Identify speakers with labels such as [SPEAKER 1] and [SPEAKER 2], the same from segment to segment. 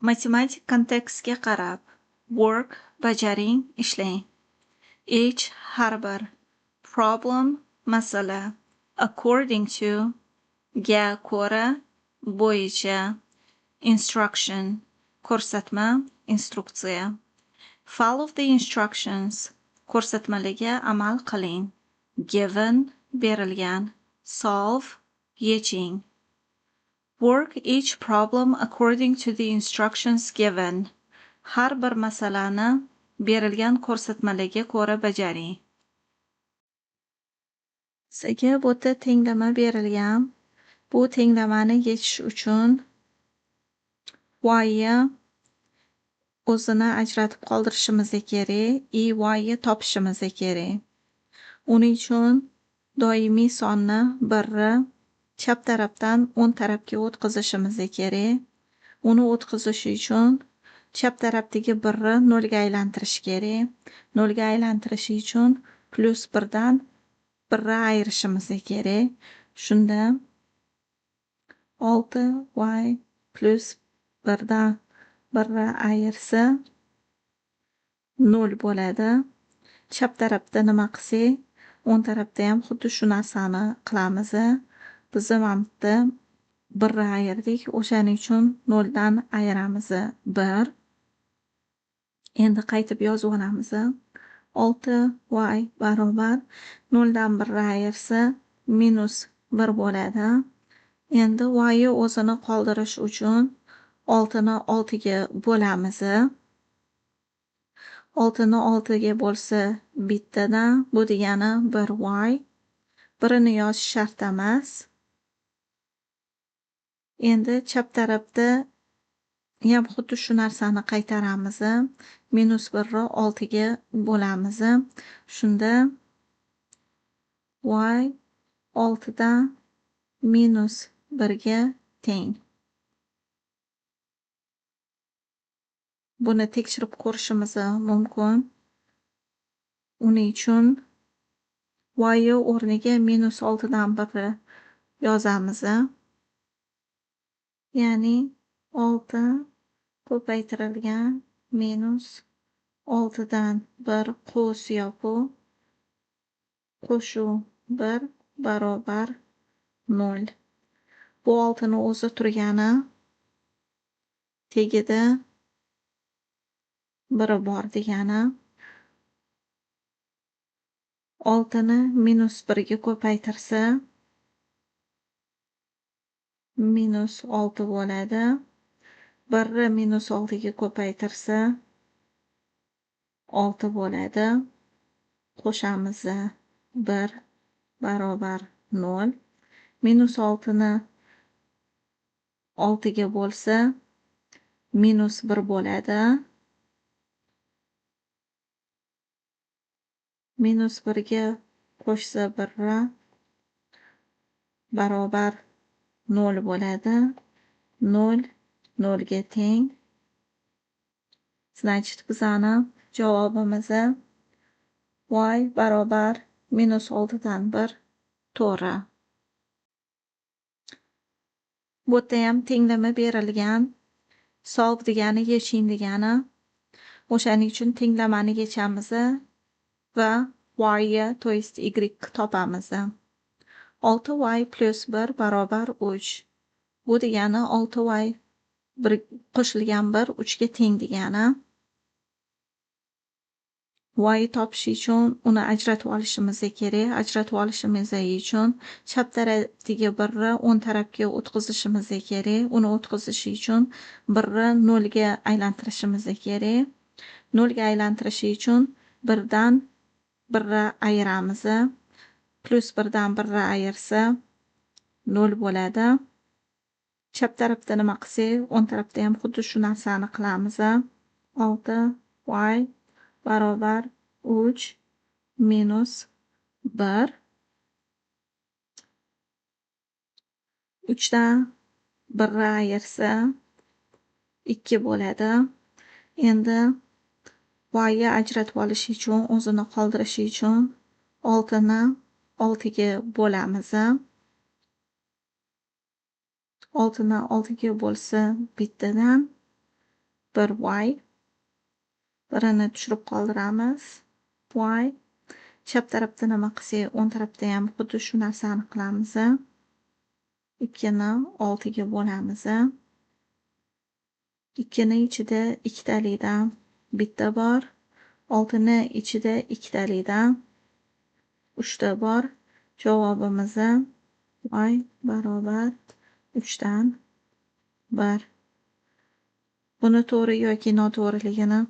[SPEAKER 1] Matematik kontekstga qarab: work bajaring, ishlang. Each har bir, problem masala, according to ga ko'ra, bo'yicha, instruction ko'rsatma, instruksiya. Follow the instructions ko'rsatmalarga amal qiling. Given berilgan, solve yeching. Work each problem according to the instructions given. Har bir masalani berilgan ko'rsatmalarga ko'ra bajaring. Sizga bu yerda tenglama berilgan. Bu tenglamani yechish uchun yni o'zini ajratib qoldirishimiz kerak и yni topishimiz kerak. Uning uchun doimiy sonni birni chap tarafdan o'ng tarafga o'tkazishimiz kerak. Uni o'tkazish uchun chap tarafdagi birni nolga aylantirish kerak. Nolga aylantirish uchun plyus birdan birni ayirishimiz kerak. Shunda olti y plyus birdan birni ayirsa nol bo'ladi. Chap tarafda nima qilsak, o'ng tarafdayam xuddi shu narsani qilamiz. Biza mana bu yerda birni ayirdik, o'shaning uchun noldan ayiramiz bir. Endi qaytib yozib olamiz. Olti y barobar noldan birni ayirsa minus bir bo'ladi. Endi yni o'zini qoldirish uchun oltini oltiga bo'lamiz. Oltini oltiga bo'lsa bittadan, bu degani bir y. Birini yozish shart emas. Endi chap tarafda ham xuddi shu narsani qaytaramiz. Minus birni oltiga bo'lamiz. Shunda y oltidan minus birga teng. Buni tekshirib ko'rishimiz mumkin. Uning uchun yni o'rniga minus oltidan birni yozamiz. Ya'ni olti ko'paytirilgan minus oltidan bir qavs yopiq qo'shuv bir barobar nol. Bu oltini o'zi turgani tagida biri bor degani. Oltini minus birga ko'paytirsa minus olti bo'ladi. Birni minus oltiga ko'paytirsa olti bo'ladi. Qo'shamiz bir barobar nol. Minus oltini oltiga bo'lsa minus bir bo'ladi. Minus birga qo'shsa birni barobar nol bo'ladi. Nol nolga teng. Значит, bizani javobimiz y barobar minus oltidan bir to'g'ri. Bu yerdayam tenglama berilgan. Solve degani yeching degani. O'shaning uchun tenglamani yechamiz va yni, то есть y topamiz. Olti y plyus bir barobar uch. Bu degani olti y bir qo'shilgan bir uchga teng degani. Yni topish uchun uni ajratib olishimiz kerak. Ajratib olishimiz uchun chap tarafdagi birni o'ng tarafga o'tkazishimiz kerak. Uni o'tkazish uchun birni nolga aylantirishimiz kerak. Nolga aylantirish uchun birdan birni ayiramiz. Plyus birdan birni ayirsa nol bo'ladi. Chap tarafda nima qilsak, o'ng tarafda ham xuddi shu narsani qilamiz. Olti y barobar uch minus bir. Uchdan birni ayirsa ikki bo'ladi. Endi yni ajratib olish uchun, o'zini qoldirish uchun oltini oltiga bo'lamiz. Oltini oltiga bo'lsa bittadan. 1 y, birini tushirib qoldiramiz, y. Chap tarafda nima qilsak, o'ng tarafdayam xuddi shu narsani qilamiz. 2 ni 6 ga bo'lamiz. 2 ni ichida ikkitalikdan bitta bor, 6 ni ichida ikkitalikdan uchta bor. Javobimiz y barobar 3 dan 1. Buni to'g'ri yoki noto'g'riligini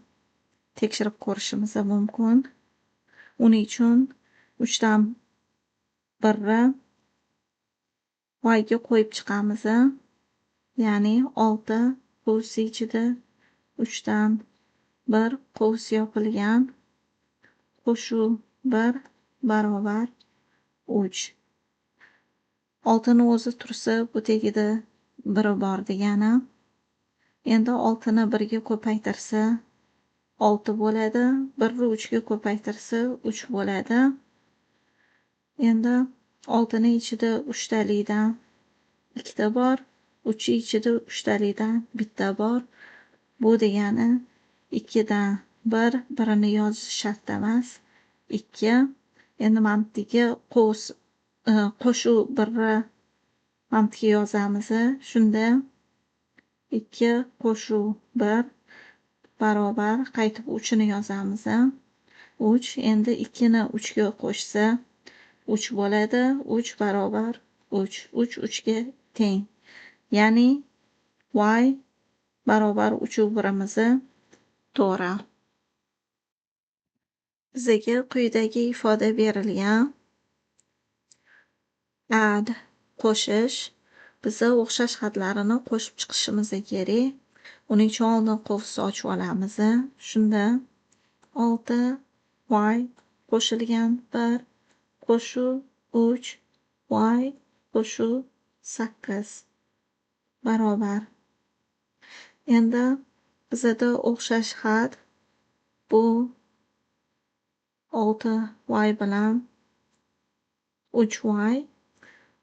[SPEAKER 1] tekshirib ko'rishimiz mumkin. Uning uchun 3 dan 1 ni yga qo'yib chiqamiz. Ya'ni 6 qovus ichida 3 dan 1 qovus yopilgan qo'shuv 1 barobar 3. 6 ni o'zi tursa, bu tagida biri bor degani. Endi 6 ni 1 ga ko'paytirsa 6 bo'ladi, 1 ni 3 ga ko'paytirsa 3 bo'ladi. Endi 6 ni ichida uchtalikdan ikkita bor, 3 ni ichida uchtalikdan bitta bor. Bu degani 2 dan 1, birini yozish shart emas, 2. Endi mana bu yerdagi qovus qo'shuv birni mana bu yerga yozamiz. Shunda 2 qo'shuv 1 barobar qaytib 3 ni yozamiz. 3. Endi 2 ni 3 ga qo'shsa 3 bo'ladi. 3 barobar 3. 3 3 ga teng. Ya'ni y barobar 3 birimiz to'g'ri. Bizaga quyidagi ifoda berilgan. Add qo'shish. Biza o'xshash xatlarini qo'shib chiqishimiz kerak. Uning uchun oldin qovusni ochib olamiz. Shunda 6 y qo'shilgan 1 qo'shuv 3 y qo'shuv 8 barobar. Endi bizada o'xshash xat bu 6 y bilan 3 y.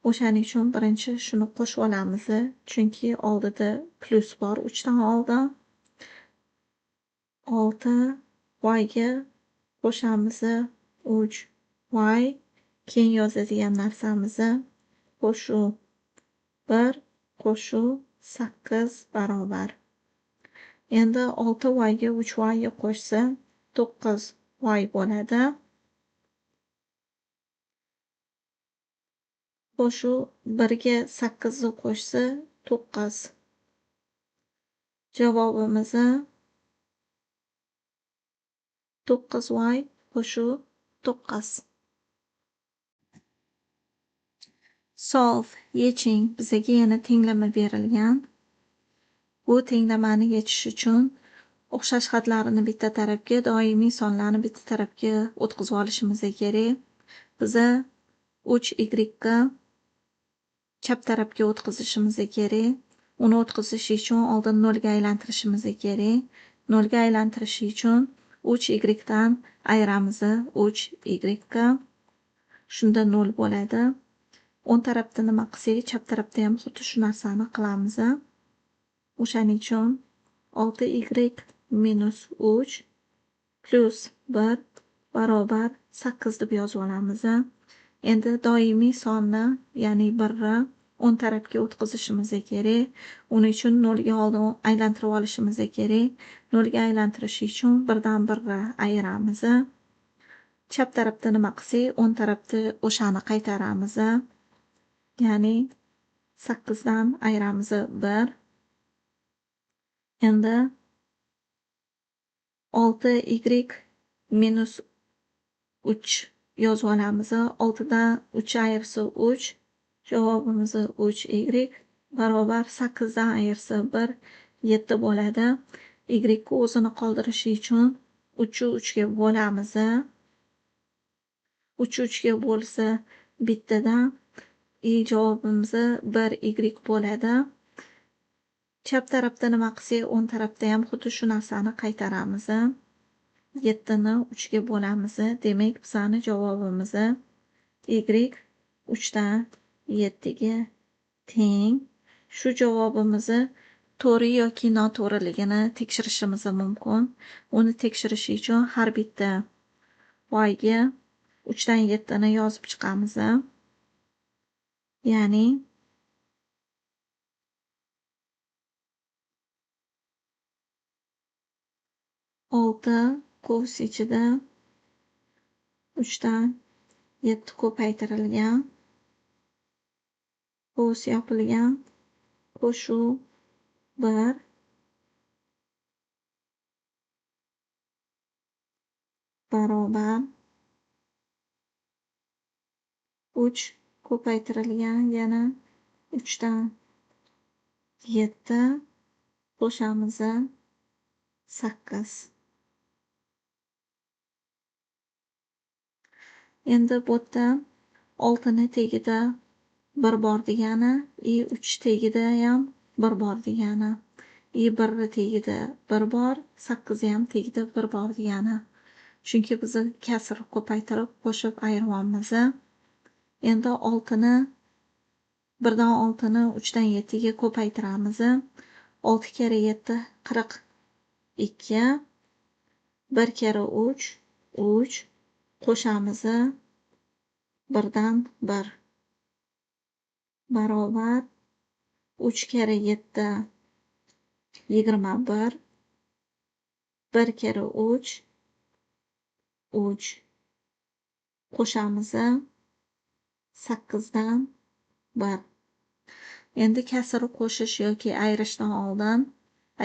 [SPEAKER 1] O'shaning uchun birinchi shuni qo'shib olamiz, chunki oldida plyus bor 3 dan oldin. 6 yga qo'shamiz 3 y, keyin yozadigan narsamiz qo'shuv 1 qo'shuv 8 barobar. Endi 6 yga 3 yni qo'shsa 9 y bo'ladi. Qo'shuv 1 ga 8 ni qo'shsa 9. Javobimiz 9 y qo'shuv 9. Solve yeching. Bizaga yana tenglama berilgan. Bu tenglamani yechish uchun o'xshash xatlarini bitta tarafga, doimiy sonlarni bitta tarafga o'tkazib olishimiz kerak. Biza 3 y chap tarafga o'tkazishimiz kerak. Uni o'tkazish uchun oldin nolga aylantirishimiz kerak. Nolga aylantirish uchun 3 y dan ayiramiz 3 y. Shunda nol bo'ladi. O'ng tarafda nima qilsak, chap tarafdayam xuddi shu narsani qilamiz. O'shaning uchun 6 y minus 3 plyus 1 barobar 8 deb yozib olamiz. Endi doimiy sonni, ya'ni 1 ni o'ng tarafga o'tkazishimiz kerak. Uning uchun nolga oldin aylantirib olishimiz kerak. Nolga aylantirish uchun 1 dan 1 ni ayiramiz. Chap tarafda nima qilsak, o'ng tarafda o'shani qaytaramiz. Ya'ni 8 dan ayiramiz 1. Endi 6 y minus 3 yozib olamiz. 6 dan 3 ayirsa 3. Javobimiz 3 y barobar 8 dan ayirsa 1, 7 bo'ladi. Y o'zini qoldirishi uchun 3 ni 3 ga bo'lamiz. 3 3 ga bo'lsa bittadan и javobimiz 1 y bo'ladi. Chap tarafda nima qilsak, o'ng tarafdayam xuddi shu narsani qaytaramiz. 7 ni 3 ga bo'lamiz. Demak, bizani javobimiz y 3 dan 7 ga teng. Shu javobimizni to'g'ri yoki noto'g'riligini tekshirishimiz mumkin. Uni tekshirish uchun har bitta yga uchdan yettini yozib chiqamiz. Ya'ni olti qovus ichida uchdan yetti ko'paytirilgan qovus yopilgan qo'shuv bir barobar uch ko'paytirilgan yana uchdan yetti qo'shamiz sakkiz. Endi bu yerda oltini tagida bir bor degani и uch tagidayam bir bor degani. И birni tagida bir bor, sakkizniyam tagida bir bor degani. Chunki biza kasr ko'paytirib qo'shib ayiryapmiz. Endi oltini birdan oltini uchdan yettiga ko'paytiramiz. Olti karra yetti qirq ikki. Bir karra uch uch qo'shamiz birdan bir barobar uch karra yetti yigirma bir. Bir karra uch uch qo'shamiz sakkizdan bir. Endi kasr qo'shish yoki ayirishdan oldin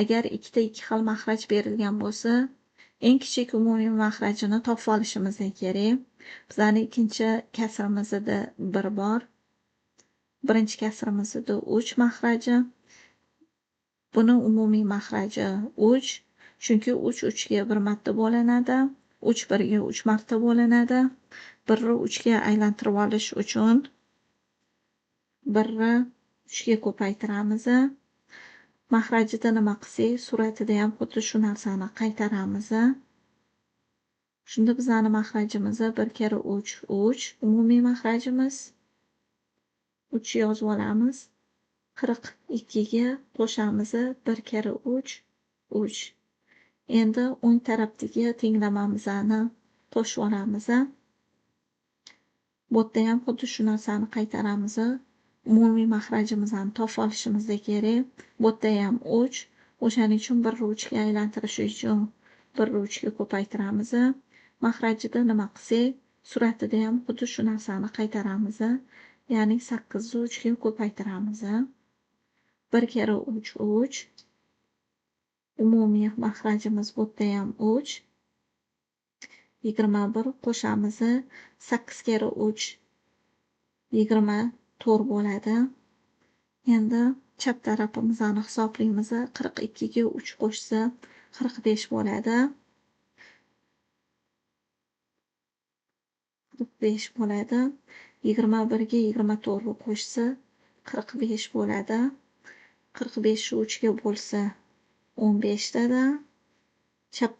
[SPEAKER 1] agar ikkita ikki xil mahraj berilgan bo'lsa, eng kichik umumiy mahrajini topib olishimiz kerak. Bizani ikkinchi kasrimizda bir bor. Birinchi kasrimizda uch mahraji. Buni umumiy mahraji uch. Chunki uch uchga bir marta bo'linadi. Uch birga uch marta bo'linadi. Birni uchga aylantirib olish uchun birni uchga ko'paytiramiz. Mahrajida nima qilsak, suratidayam xuddi shu narsani qaytaramiz. Shunda bizani mahrajimiz bir karra uch uch umumiy mahrajimiz. Uch yozib olamiz. Qirq ikkiga qo'shamiz bir karra uch uch. Endi o'ng tarafdagi tenglamamizni qo'shib olamiz. Bu yerdayam xuddi shu narsani qaytaramiz. Umumiy mahrajimizni topib olishimiz kerak. Bu yerdayam uch. O'shaning uchun birni uchga aylantirish uchun birni uchga ko'paytiramiz. Mahrajida nima qilsak, suratidayam xuddi shu narsani qaytaramiz. Ya'ni sakkizni uchga ko'paytiramiz. Bir karra uch uch. Umumiy mahrajimiz bu yerdayam uch. Yigirma bir qo'shamiz. Sakkiz karra uch yigirma to'rt bo'ladi. Endi chap tarafimizni hisoblaymiz. Qirq ikkiga uch qo'shsa qirq besh bo'ladi. Qirq besh bo'ladi. Yigirma birga yigirma to'rtni qo'shsa qirq besh bo'ladi. Qirq beshni uchga bo'lsa o'n beshtadan. Chap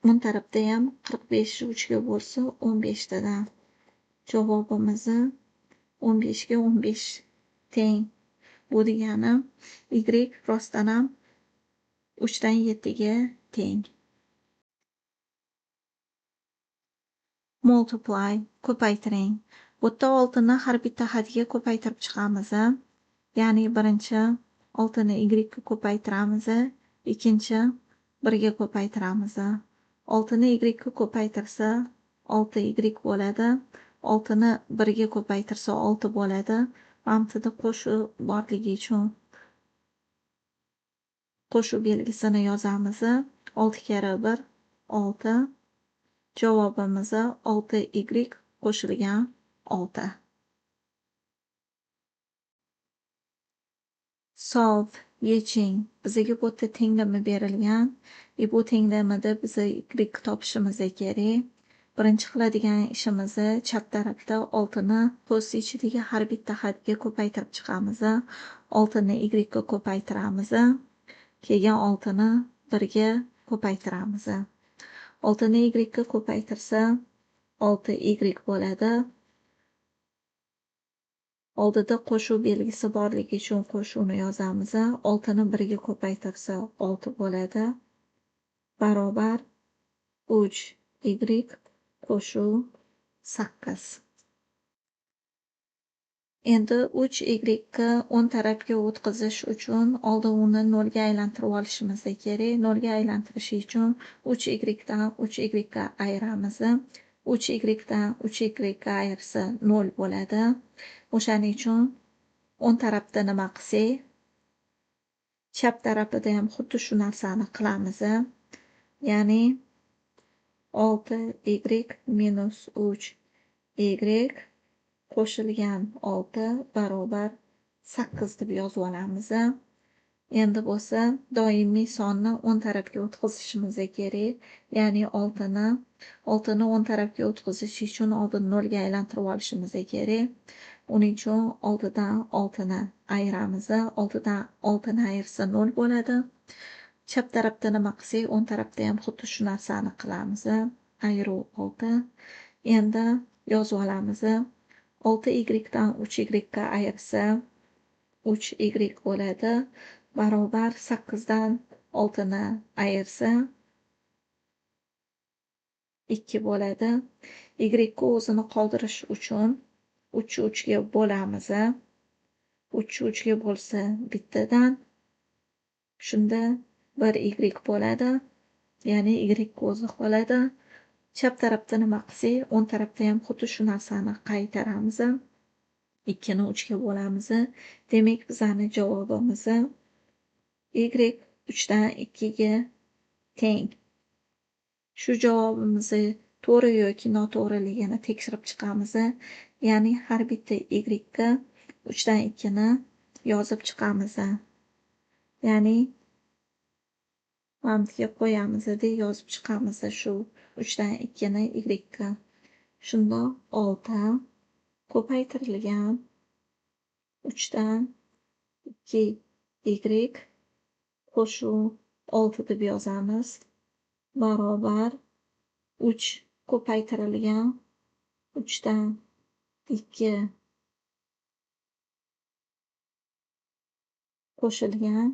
[SPEAKER 1] o'ng tarafdayam qirq beshni uchga bo'lsa o'n beshtadan. Javobimiz o'n beshga o'n besh teng. Bu degani y rostdanam uchdan yettiga teng. Multiply ko'paytiring. Bu yerda oltini har bitta hadga ko'paytirib chiqamiz. Ya'ni birinchi oltini y ga ko'paytiramiz, ikkinchi birga ko'paytiramiz. Oltini y ga ko'paytirsa olti y bo'ladi. Oltini birga ko'paytirsa olti bo'ladi. Mana bu yerda qo'shuv borligi uchun qo'shuv belgisini yozamiz. Olti karra bir olti. Javobimiz olti y qo'shilgan olti. Solve yeching. Bizaga bu yerda tenglama berilgan. И bu tenglamada biza y topishimiz kerak. Birinchi qiladigan ishimiz chap tarafda oltini qo'sh ichidagi har bitta hadga ko'paytirib chiqamiz. Oltini y ga ko'paytiramiz. Keyin oltini birga ko'paytiramiz. Oltini y ga ko'paytirsa olti y bo'ladi. Oldida qo'shuv belgisi borligi uchun qo'shuvni yozamiz. Oltini birga ko'paytirsa olti bo'ladi. Barobar uch y qo'shuv sakkiz. Endi uch y o'ng tarafga o'tkazish uchun oldin uni nolga aylantirib olishimiz kerak. Nolga aylantirish uchun uch y dan uch y ayiramiz. Uch y dan uch y ayirsa nol bo'ladi. O'shaning uchun o'ng tarafda nima qilsak, chap tarafida ham xuddi shu narsani qilamiz. Ya'ni olti y minus uch y qo'shilgan olti barobar sakkiz deb yozib olamiz. Endi bo'lsa doimiy sonni o'ng tarafga o'tkazishimiz kerak. Ya'ni oltini o'ng tarafga o'tkazish uchun oldin nolga aylantirib olishimiz kerak. Uning uchun oltidan oltini ayiramiz. Oltidan oltini ayirsa nol bo'ladi. Chap tarafda nima qilsak, o'ng tarafda ham xuddi shu narsani qilamiz. Ayiruv olti. Endi yozib olamiz. Olti y dan uch y ayirsa uch y bo'ladi. Barobar sakkizdan oltini ayirsa ikki bo'ladi. Y ga o'zini qoldirish uchun uchni uchga bo'lamiz. Uchni uchga bo'lsa bittadan. Shunda bir y bo'ladi. Ya'ni y o'zi qoladi. Chap tarafda nima qilsak, o'ng tarafda ham xuddi shu narsani qaytaramiz. Ikkini uchga bo'lamiz. Demak, bizani javobimiz y uchdan ikkiga teng. Shu javobimizni to'g'ri yoki noto'g'riligini tekshirib chiqamiz. Ya'ni har bitta y ga uchdan ikkini yozib chiqamiz. Ya'ni mana bu yerga qo'yamiz-da, yozib chiqamiz shu uchdan ikkini y ga. Shunda olti ko'paytirilgan uchdan ikki y qo'shuv olti deb yozamiz. Barobar uch ko'paytirilgan uchdan ikki qo'shilgan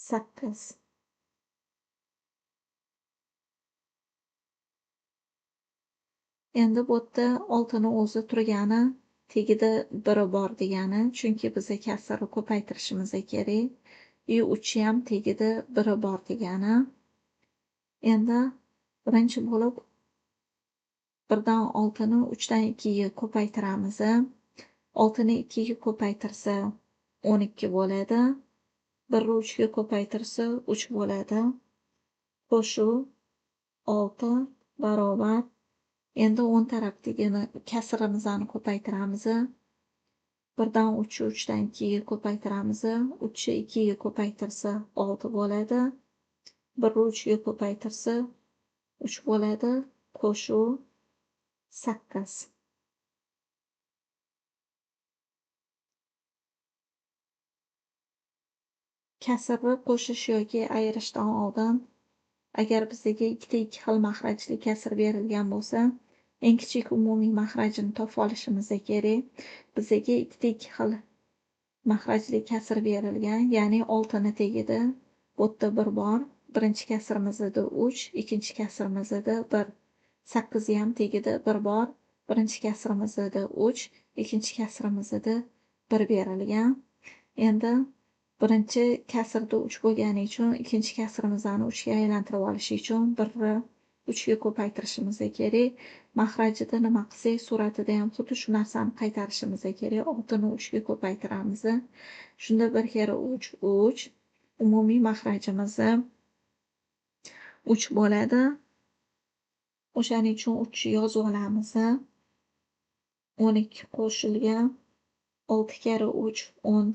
[SPEAKER 1] sakkiz. Endi bu yerda oltini o'zi turgani tagida biri bor degani, chunki biza kasrni ko'paytirishimiz kerak. I uchi ham tagida biri bor degani. Endi birinchi bo'lib birdan oltini uchdan ikkiga ko'paytiramiz. Oltini ikkiga ko'paytirsa o'n ikki bo'ladi. Birni uchga ko'paytirsa uch bo'ladi. Qo'shuv olti barobar. Endi o'ng tarafdagini kasrimizni ko'paytiramiz. Birdan uchni uchdan ikkiga ko'paytiramiz. Uchni ikkiga ko'paytirsa olti bo'ladi. Birni uchga ko'paytirsa uch bo'ladi. Qo'shuv sakkiz. Kasrni qo'shish yoki ayirishdan oldin agar bizga ikkita ikki xil mahrajli kasr berilgan bo'lsa, eng kichik umumiy mahrajini topib olishimiz kerak. Bizga ikkita ikki xil mahrajli kasr berilgan, ya'ni oltini tagida bu yerda bir bor. Birinchi kasrimizda uch, ikkinchi kasrimizda bir. Sakkizni ham tagida bir bor. Birinchi kasrimizda uch, ikkinchi kasrimizda bir berilgan. Endi birinchi kasrda uch bo'lgani uchun ikkinchi kasrimizni uchga aylantirib olish uchun birni uchga ko'paytirishimiz kerak. Mahrajida nima qilsak, suratida ham xuddi shu narsani qaytarishimiz kerak. Oltini uchga ko'paytiramiz. Shunda bir kera uch, uch. Umumiy mahrajimiz uch bo'ladi. O'shaning uchun uchni yozib olamiz. O'n ikki qo'shilgan olti kera uch, o'n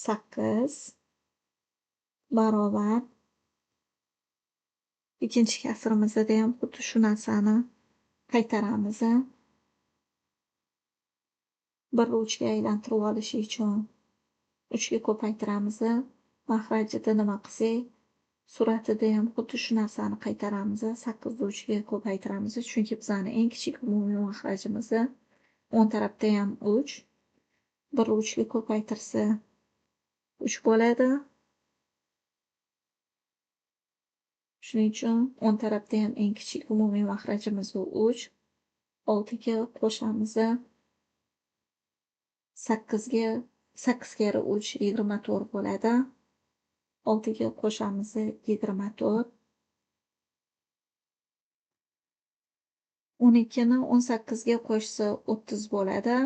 [SPEAKER 1] sakkiz barobar. Ikkinchi kasrimizda ham xuddi shu narsani qaytaramiz. Birni uchga aylantirib olish uchun uchga ko'paytiramiz. Mahrajida nima qilsak, suratida ham xuddi shu narsani qaytaramiz. Sakkizni uchga ko'paytiramiz, chunki bizani eng kichik umumiy mahrajimiz o'ng tarafda ham uch. Birni uchga ko'paytirsa uch bo'ladi. Shuning uchun o'ng tarafdayam eng kichik umumiy mahrajimiz uch. Oltiga qo'shamiz sakkizga, sakkiz karra uch 24 bo'ladi. Oltiga qo'shamiz 24. 12ni 18ga qo'shsa 30 bo'ladi.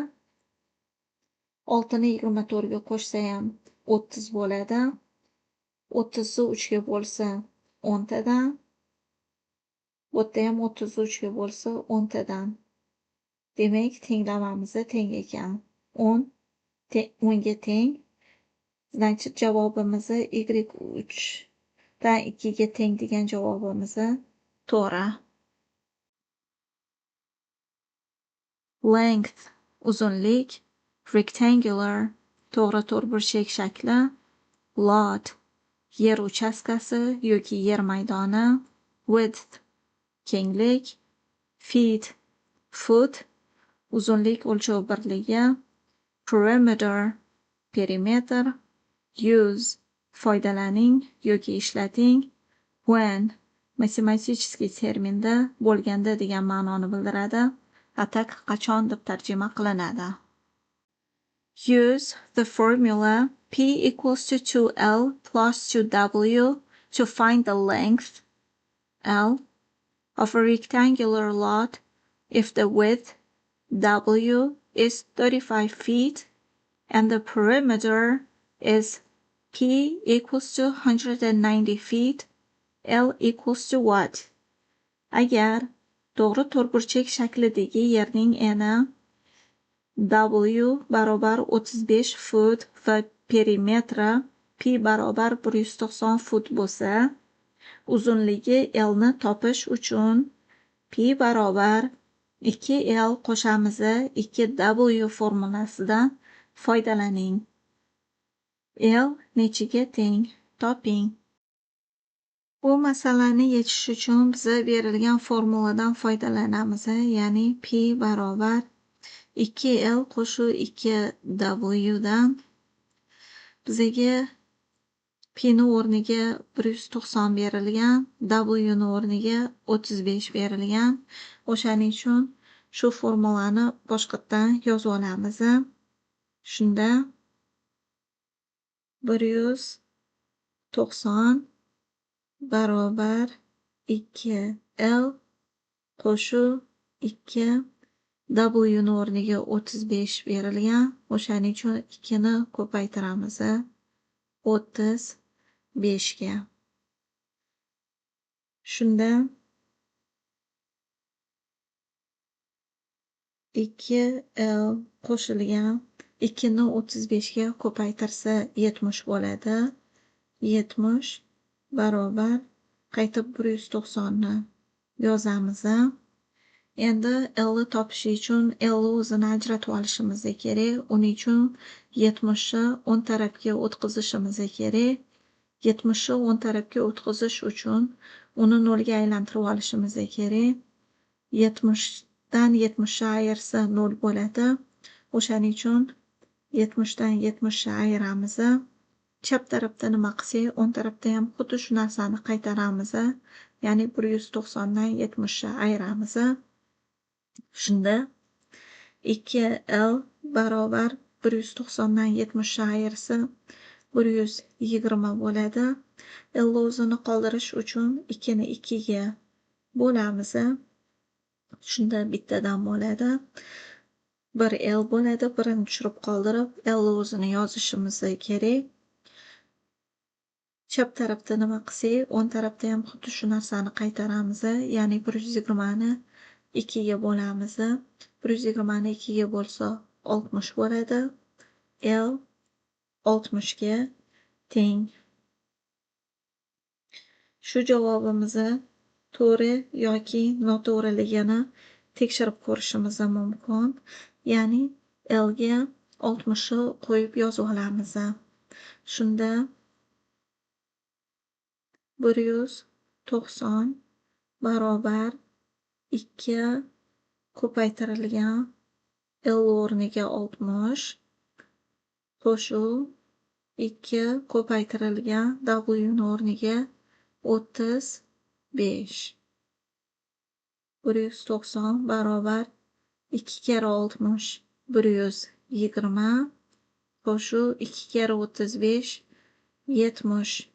[SPEAKER 1] Oltini 24ga qo'shsayam 30 bo'ladi. 30ni uchga bo'lsa o'ntadan. Bu yerdayam 30ni uchga bo'lsa o'ntadan. Demak, tenglamamiz teng ekan. 10 o'nga teng. Значит, javobimiz y uchdan ikkiga teng degan javobimiz to'g'ri. Length uzunlik, rectangular to'g'ri to'rtburchak shakli, lot yer uchastkasi yoki yer maydoni, width kenglik, feet foot uzunlik o'lchov birligi, perimeter perimetr, use foydalaning yoki ishlating, when matematik terminda bo'lganda degan ma'noni bildiradi. А так qachon deb tarjima qilinadi. Use the formula P equals to 2L plus 2W to find the length L of a rectangular lot if the width W is 35 feet and the perimeter is P equals to 190 feet, L equals to what? Agar to'g'ri to'rtburchak shaklidagi yerning eni W barobar 35 fut va perimetri P barobar 190 fut bo'lsa, uzunligi L ni topish uchun P barobar 2L qo'shamiz 2W formulasidan foydalaning. L nechiga teng? Toping. Bu masalani yechish uchun biza berilgan formuladan foydalanamiz, ya'ni P barobar 2L qo'shuv 2W dan bizaga P ni o'rniga 190 berilgan, W ni o'rniga 35 berilgan. O'shaning uchun shu formulani boshqatdan yozib olamiz. Shunda 190 barobar 2L qo'shuv 2 W ni o'rniga 35 berilgan. O'shaning uchun 2 ni ko'paytiramiz 35 ga. Shunda 2L qo'shilgan 2 ni 35 ga ko'paytirsa 70 bo'ladi. 70 barobar qaytib 190 ni yozamiz. Endi L ni topish uchun L ni o'zini ajratib olishimiz kerak. Uning uchun 70 ni o'ng tarafga o'tkazishimiz kerak. 70 ni o'ng tarafga o'tkazish uchun uni nolga aylantirib olishimiz kerak. 70 dan 70 ni ayirsa 0 bo'ladi. O'shaning uchun 70 dan 70 ni ayiramiz. Chap tarafda nima qilsak, o'ng tarafda ham xuddi shu narsani qaytaramiz. Ya'ni 190 dan 70 ni ayiramiz. Shunda 2L barobar 190 dan 70 ni ayirsa 120 bo'ladi. L o'zini qoldirish uchun 2 ni 2 ga bo'lamiz. Shunda bittadan bo'ladi. 1 L bo'ladi. Birini tushirib qoldirib, L o'zini yozishimiz kerak. Chap tarafda nima qilsak, o'ng tarafda ham xuddi shu narsani qaytaramiz. Ya'ni 120 ni 2 ga bo'lamiz. 120 ni 2 ga bo'lsa 60 bo'ladi. L 60 ga teng. Shu javobimizni to'g'ri yoki noto'g'riligini tekshirib ko'rishimiz mumkin. Ya'ni L ga 60 ni qo'yib yozib olamiz. Shunda 190 barobar 2 ko'paytirilgan L o'rniga 60 Qo'shuv 2 ko'paytirilgan W ni o'rniga 35. 190 barobar 2 karra 60 120 qo'shuv 2 karra 35 70.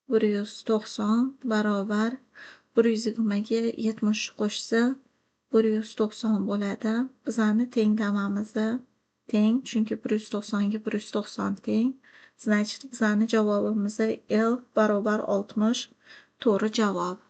[SPEAKER 1] 190 barobar 120 ga 70 qo'shsa 190 bo'ladi. Bizani tenglamamiz teng, chunki 190 ga 190 teng. Значит, bizani javobimiz L barobar 60 to'g'ri javob.